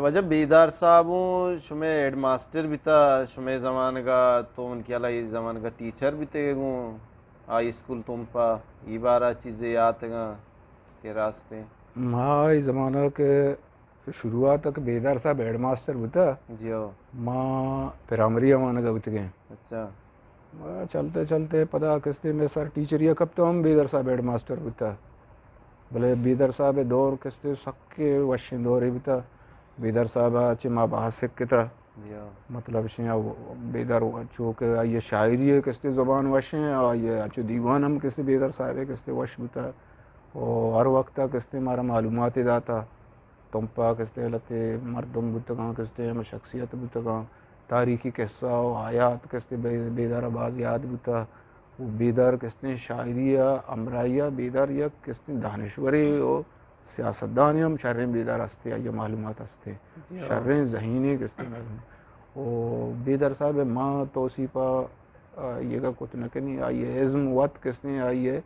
واجہ بیدار صاحب اوں شمئے ہیڈ ماسٹر بیتا، شمئے زمانگا تو من خیالا اے زمانگا ٹیچر بیتگے گوں ہائی اسکول تمپا، اے بارا چیزے یاتگاں کہ راستیں؟ ما اے زمانگ کہ شروعات کہ بیدار صاحب ہیڈ ماسٹر بوتا، جی ہو۔ ما پرائمری وانگا بوتگیں۔ اچھا۔ ما چلتے چلتے پدا کستے مئے سر ٹیچری کپتا ہم بیدار صاحب ہیڈ ماسٹر بوتا۔ بلے بیدار صاحب دور کستے سکے وشیں دورے بوتا۔ بیدار صاحب چہ ما باز سکتا۔ جی ہاں۔ مطلب شیں او بیدار چو کہ آئی شاعری کستے زبان وشیں، آئی چو دیوان ہم کستے بیدار صاحب کستے وش بوتا۔ او ہر وقت کستے مارا معلومات داتا۔ تمپا کستے لتے مردم بوتگاں، کستے ہم شخصیت بوتگاں، تاریخی قصہ و حیات کستے بے-، بیدارا باز یاد بوتا۔ و بیدار کستے شاعری ء ہمراہی ء بیدار یک کستے دانشورے و سیاستدانے ہم شریں بیدار ہستے، آئی ء معلومات ہستے۔ جی ہاں۔ شریں ذہینے کستے مردم۔ و بیدار صاحب ما توصیفا آئی ء کت نہ کنی، آئی ء ازم وت کستے آئی ء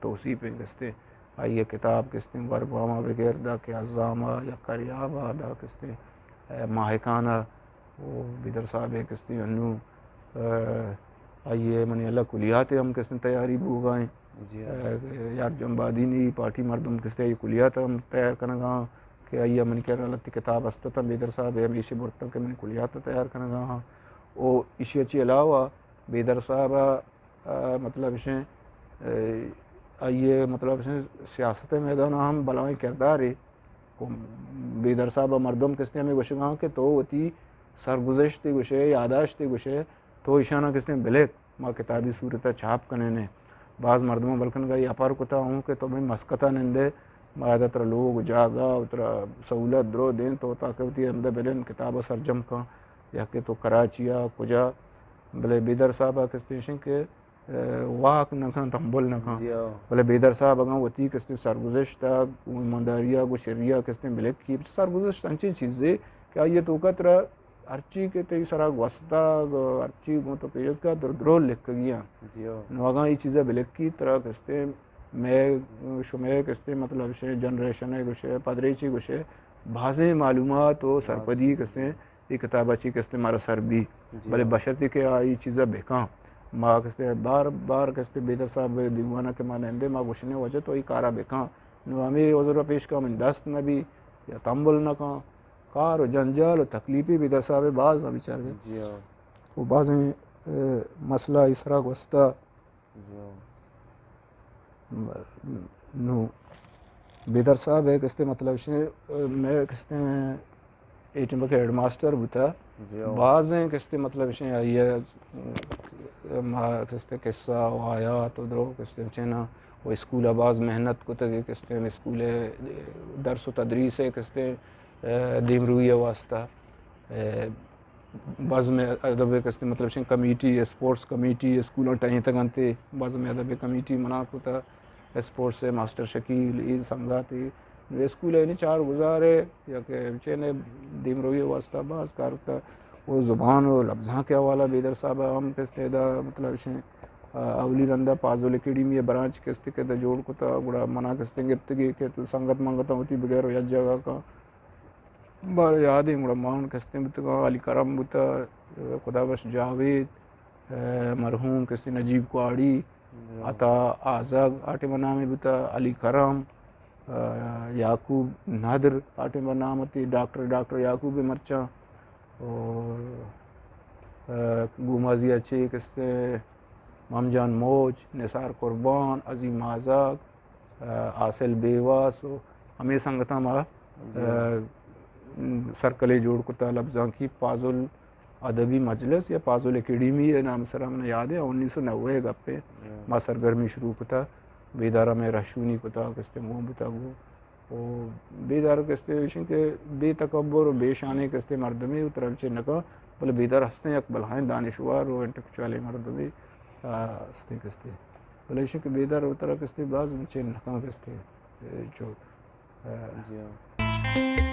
توصیف ایں کستے۔ آئی ء کتاب کستے گور باما بگر دا کہ عزام ء یا کریاب ء دا کستے ماہکان ء و بیدر صاحب ء کستے انو آئی ء منی اللہ کلیات ء ہم کستے تیاری بوگا ایں۔ جی ہاں۔ یار جمبادینی پارٹی مردم کستے آئی کلیات ہم تیار کنگا کہ آئی ء منی کرا لتی کتاب استتاں بیدر صاحب ء ہمیشہ برتاں کہ منی کلیات تیار کنگا ہاں۔ او ایشی چی علاوہ بیدر صاحب ء، مطلب شیں، آئی ء مطلب شیں سیاست ء میدان ء ہم بلاہیں کردارے۔ بیدر صاحب ء مردم کستے ہمے گوشگاں کہ تو وتی سرگزشت گوشے، یاداشت گوشے، تو ایشاناں کستے بلک، ما کتابی صورت ء چھاپ کنینے۔ باز مردماں بلکنگا اے اپار کتا ہوں کہ تو بھئی مسکت ء نندے، ما ادا ترا لوگ جاگہ و ترا سہولت درو دیں، تو تاکہ وتی ہمدا بلند کتاب ء سرجم کن، یا کہ تو کراچی ء کجا، بلے بیدر صاحب ء کستے شیں کہ واک نہ کن، تمبل نہ کن۔ جی ہاں۔ بلے بیدر صاحب اگاں وتی کستے سرگزشت ء ایمانداری ء گوں شری ء کستے بلکی، سرگزشت انچیں چیزے کہ آئی ء توکا ترا ہرچی کہ تئی سرا گوستگ، ہرچی گوں تو پیش کا در درو لکھگی آں۔ جی ہاں۔ نو اگاں اے چیزا بلکی ترا کستے مئے شمئے کستے مطلب شے جنریشن ء گوشے، پدریچی گوشے، بازیں معلومات و سرپدی کستے اے کتاب ء چی کستے مارا سر بی۔ جی بلے ہاں۔ بشرطی کہ آ اے چیزا بکاں۔ ما کستے بار بار کستے بیدر صاحب دیوان ء کہ ما نندے ما گوشنے واجہ تو اے کارا بکاں۔ نو ہمے عذر پیش کا من دست نہ بی یا تمبل نہ کاں۔ کار و جنجال و تکلیفی بیدر صاحب باز ہم بیچارگے۔ جی ہاں۔ و بازیں، اے، مسئلہ اس را گوستا۔ جی ہاں۔ نو بیدر صاحب ہے کستے مطلب شے، اے، میں کستے اے ٹیم کہ ہیڈ ماسٹر بوتا۔ جی ہاں۔ بازیں کستے مطلب شے آئی ہے، ما کستے قصہ و آیات و درو کستے چینا و اسکول باز محنت کتگے کستے اسکول درس و تدریس ہے کستے، اے، دیمروی واسطہ، اے، بزم ادب کستے مطلب شن کمیٹی، اسپورٹس کمیٹی، اسکولاں ٹہینتگ انت، بزم ادب کمیٹی منا کتا، اسپورٹس ماسٹر شکیل، اے سنگاتے، اسکول ء چار گزارے یا کہ چین دیمروی واسطہ باز کار کتا۔ و زبان و لبزانک حوالہ بیدر صاحب ہم کستے دا مطلب شن، آ، اولی رندا پازل اکیڈمی برانچ کستے کہ دا جوڑ کتا، گڑا منا کستے گپتگی کہ تو سنگت منگتا ہوتی بغیر و یک جگہ کا بارے یادیں گڑا مان کستیں بوتگاں، علی کرم بوتا، خدا بخش جاوید، مرحوم کستیں نجیب کواڑی، جی۔ عطا آزگ آ ٹائم نامے بوتا، علی کرم، یعقوب ندر آ ٹائم نام اتی، ڈاکٹر، ڈاکٹر یعقوب مرچاں اور گومازی اچے کستیں مام جان موج، نثار قربان، عظیم آزگ، آ، حاصل بیواس و ہمے سنگتاں ما، جی۔ آ، سرکلے جوڑ کتا لبزانکی پازل ادبی مجلس یا پازل اکیڈمی ء نام سرا من یاد ہے، انیس سو نوے گپے جی۔ ما سرگرمی شروع کتا، بیدارا میں رہشونی کتا، کستے گون بتا گون۔ و بیدار کستے ایشن کہ بے تکبر و بے شانے کستے مردمے و ترا چے نکا، بلے بیدار ہستیں یک بلہائیں دانشوار و انٹلیکچوالیں مردمے، آ، ہستیں کستے۔ بلے ایشی کہ بیدار و ترا کستے باز چین نکاں کستے، اے، چو، اے، جی ہاں۔